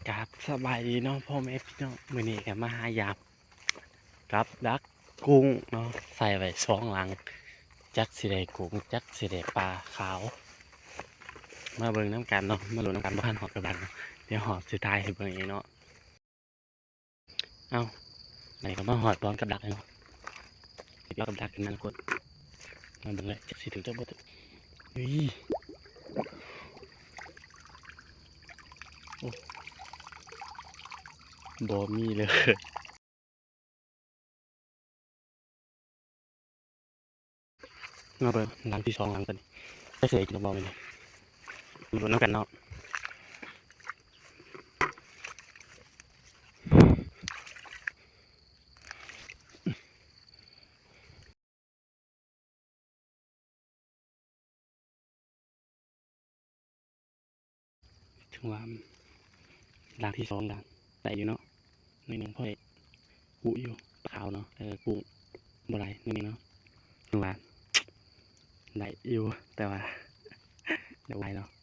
ກາບສະບາຍດີເນາະພໍ່ແມ່ພີ່ນ້ອງ, ມື້ນີ້ກໍມາຫາຢາມກັບດັກກຸ້ງເນາະ, ໃສ່ໄວ້ສອງຫຼັງ ຈັກຊິໄດ້ກຸ້ງ ຈັກຊິໄດ້ປາຂາວ. ມາເບິ່ງນຳກັນເນາະ, ມາລຸ້ນນຳກັນ, ບໍ່ທັນຮອດກັບດັກເນາະ, ດຽວຮອດຊິຖ່າຍໃຫ້ເບິ່ງອີກເນາະ. ເອົ້າ ອັນນີ້ກໍມາຮອດພ້ອມກັບດັກແລ້ວເນາະ, ຊິເອົາກັບດັກຂຶ້ນມານະຄົນ. ມາເບິ່ງເລີຍ ຈັກຊິຖືກຈັກບໍ່ຖືກ. ເອີຍ ໂອ້ ບໍ່ມີເລີຍ. ມາເບິ່ງຫຼັງທີສອງ ຫຼັງຕົວນີ້ ຈັກຊິໄດ້ກິນບໍ່ມື້ນີ້, ມາເບິ່ງນຳກັນເນາະ. ຖືວ່າຫຼັງທີສອງກໍໄດ້ຢູ່ເນາະ, ໜ້ອຍໜຶ່ງພໍໄດ້ກຸຢູ່ ປາຂາວເນາະ, ເອີ ກຸ້ງບໍ່ຫຼາຍໜ້ອຍໜຶ່ງເນາະ. ຖືວ່າໄດ້ຢູ່ ແຕ່ວ່າໄດ້ຫຼາຍເນາະ.